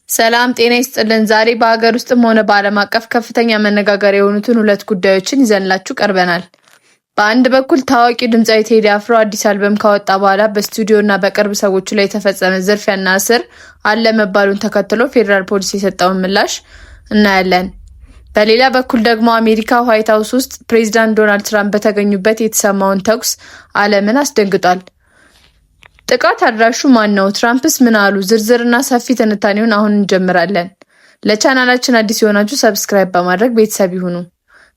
ሰላም ጤና ይስጥልን። ዛሬ በሀገር ውስጥም ሆነ በዓለም አቀፍ ከፍተኛ መነጋገሪያ የሆኑትን ሁለት ጉዳዮችን ይዘንላችሁ ቀርበናል። በአንድ በኩል ታዋቂው ድምፃዊ ቴዲ አፍሮ አዲስ አልበም ካወጣ በኋላ በስቱዲዮ እና በቅርብ ሰዎቹ ላይ የተፈጸመ ዝርፊያና እስር አለ መባሉን ተከትሎ ፌዴራል ፖሊስ የሰጠውን ምላሽ እናያለን። በሌላ በኩል ደግሞ አሜሪካ ዋይት ሀውስ ውስጥ ፕሬዚዳንት ዶናልድ ትራምፕ በተገኙበት የተሰማውን ተኩስ ዓለምን አስደንግጧል። ጥቃት አድራሹ ማን ነው? ትራምፕስ ምን አሉ? ዝርዝርና ሰፊ ትንታኔውን አሁን እንጀምራለን። ለቻናላችን አዲስ የሆናችሁ subscribe በማድረግ ቤተሰብ ይሁኑ።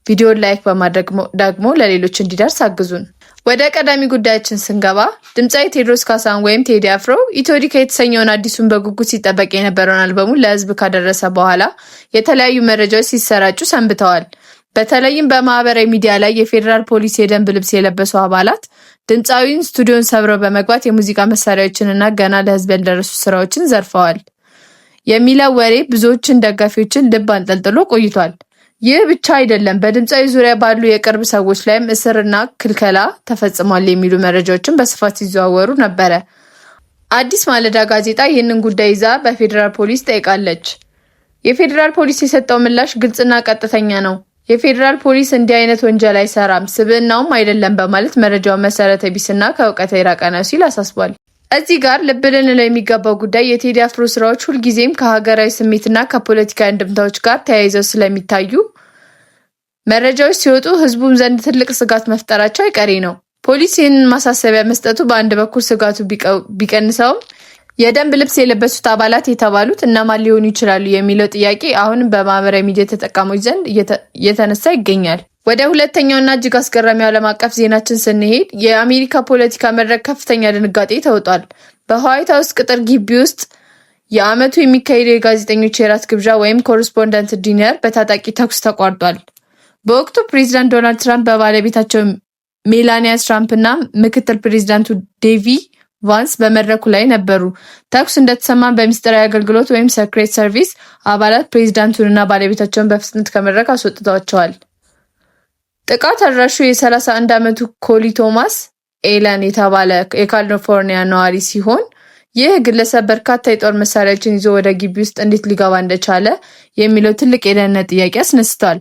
ቪዲዮን like በማድረግ ደግሞ ለሌሎች እንዲደርስ አግዙን። ወደ ቀዳሚ ጉዳያችን ስንገባ ድምፃዊ ቴዎድሮስ ካሳሁን ወይም ቴዲ አፍሮ ኢትዮዲካ የተሰኘውን አዲሱን በጉጉት ሲጠበቅ የነበረውን አልበሙን ለሕዝብ ካደረሰ በኋላ የተለያዩ መረጃዎች ሲሰራጩ ሰንብተዋል። በተለይም በማህበራዊ ሚዲያ ላይ የፌዴራል ፖሊስ የደንብ ልብስ የለበሱ አባላት ድምፃዊውን ስቱዲዮን ሰብረው በመግባት የሙዚቃ መሳሪያዎችንና ገና ለሕዝብ ያልደረሱ ስራዎችን ዘርፈዋል የሚለው ወሬ ብዙዎችን ደጋፊዎችን ልብ አንጠልጥሎ ቆይቷል። ይህ ብቻ አይደለም፣ በድምፃዊ ዙሪያ ባሉ የቅርብ ሰዎች ላይም እስርና ክልከላ ተፈጽሟል የሚሉ መረጃዎችን በስፋት ሲዘዋወሩ ነበረ። አዲስ ማለዳ ጋዜጣ ይህንን ጉዳይ ይዛ በፌዴራል ፖሊስ ጠይቃለች። የፌዴራል ፖሊስ የሰጠው ምላሽ ግልጽና ቀጥተኛ ነው። የፌዴራል ፖሊስ እንዲህ አይነት ወንጀል አይሰራም፣ ስብዕናውም አይደለም በማለት መረጃውን መሰረተ ቢስና ከእውቀት የራቀ ነው ሲል አሳስቧል። እዚህ ጋር ልብ ልንለው የሚገባው ጉዳይ የቴዲ አፍሮ ስራዎች ሁልጊዜም ከሀገራዊ ስሜትና ከፖለቲካዊ አንድምታዎች ጋር ተያይዘው ስለሚታዩ መረጃዎች ሲወጡ ህዝቡም ዘንድ ትልቅ ስጋት መፍጠራቸው አይቀሬ ነው። ፖሊስ ይህንን ማሳሰቢያ መስጠቱ በአንድ በኩል ስጋቱ ቢቀንሰውም የደንብ ልብስ የለበሱት አባላት የተባሉት እነማን ሊሆኑ ይችላሉ የሚለው ጥያቄ አሁንም በማህበራዊ ሚዲያ ተጠቃሚዎች ዘንድ እየተነሳ ይገኛል። ወደ ሁለተኛውና እጅግ አስገራሚ ዓለም አቀፍ ዜናችን ስንሄድ የአሜሪካ ፖለቲካ መድረክ ከፍተኛ ድንጋጤ ተውጧል። በዋይት ሀውስ ቅጥር ግቢ ውስጥ የዓመቱ የሚካሄደው የጋዜጠኞች የራት ግብዣ ወይም correspondent dinner በታጣቂ ተኩስ ተቋርጧል። በወቅቱ ፕሬዚዳንት ዶናልድ ትራምፕ በባለቤታቸው ሜላኒያ ትራምፕ እና ምክትል ፕሬዚዳንቱ ጄዲ ቫንስ በመድረኩ ላይ ነበሩ። ተኩስ እንደተሰማ በሚስጥራዊ አገልግሎት ወይም Secret Service አባላት ፕሬዚዳንቱንና ባለቤታቸውን በፍጥነት ከመድረክ አስወጥተዋቸዋል። ጥቃት አድራሹ የ31 ዓመቱ ኮሊ ቶማስ ኤለን የተባለ የካሊፎርኒያ ነዋሪ ሲሆን ይህ ግለሰብ በርካታ የጦር መሳሪያዎችን ይዞ ወደ ግቢ ውስጥ እንዴት ሊገባ እንደቻለ የሚለው ትልቅ የደህንነት ጥያቄ አስነስቷል።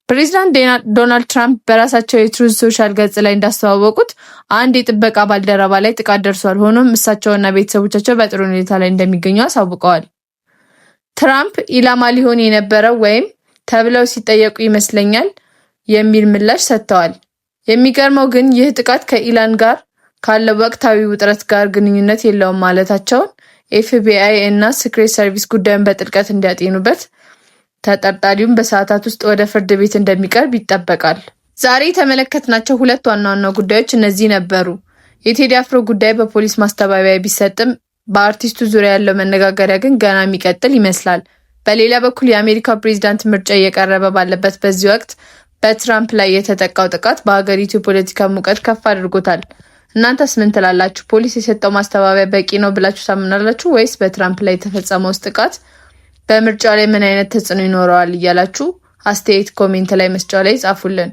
ፕሬዚዳንት ዶናልድ ትራምፕ በራሳቸው የ Truth Social ገጽ ላይ እንዳስተዋወቁት አንድ የጥበቃ ባልደረባ ላይ ጥቃት ደርሷል። ሆኖም እሳቸውና ቤተሰቦቻቸው በጥሩ ሁኔታ ላይ እንደሚገኙ አሳውቀዋል። ትራምፕ ኢላማ ሊሆን የነበረው ወይም ተብለው ሲጠየቁ ይመስለኛል የሚል ምላሽ ሰጥተዋል። የሚገርመው ግን ይህ ጥቃት ከኢራን ጋር ካለው ወቅታዊ ውጥረት ጋር ግንኙነት የለውም ማለታቸውን ኤፍቢአይ እና Secret Service ጉዳዩን በጥልቀት እንዲያጤኑበት ተጠርጣሪውም በሰዓታት ውስጥ ወደ ፍርድ ቤት እንደሚቀርብ ይጠበቃል። ዛሬ የተመለከትናቸው ሁለት ዋና ዋና ጉዳዮች እነዚህ ነበሩ። የቴዲ አፍሮ ጉዳይ በፖሊስ ማስተባበያ ቢሰጥም በአርቲስቱ ዙሪያ ያለው መነጋገሪያ ግን ገና የሚቀጥል ይመስላል። በሌላ በኩል የአሜሪካ ፕሬዚዳንት ምርጫ እየቀረበ ባለበት በዚህ ወቅት በትራምፕ ላይ የተጠቃው ጥቃት በሀገሪቱ የፖለቲካ ሙቀት ከፍ አድርጎታል። እናንተስ ምን ትላላችሁ? ፖሊስ የሰጠው ማስተባበያ በቂ ነው ብላችሁ ታምናላችሁ ወይስ በትራምፕ ላይ የተፈጸመው ጥቃት በምርጫው ላይ ምን አይነት ተጽዕኖ ይኖረዋል እያላችሁ አስተያየት comment ላይ መስጫው ላይ ጻፉልን።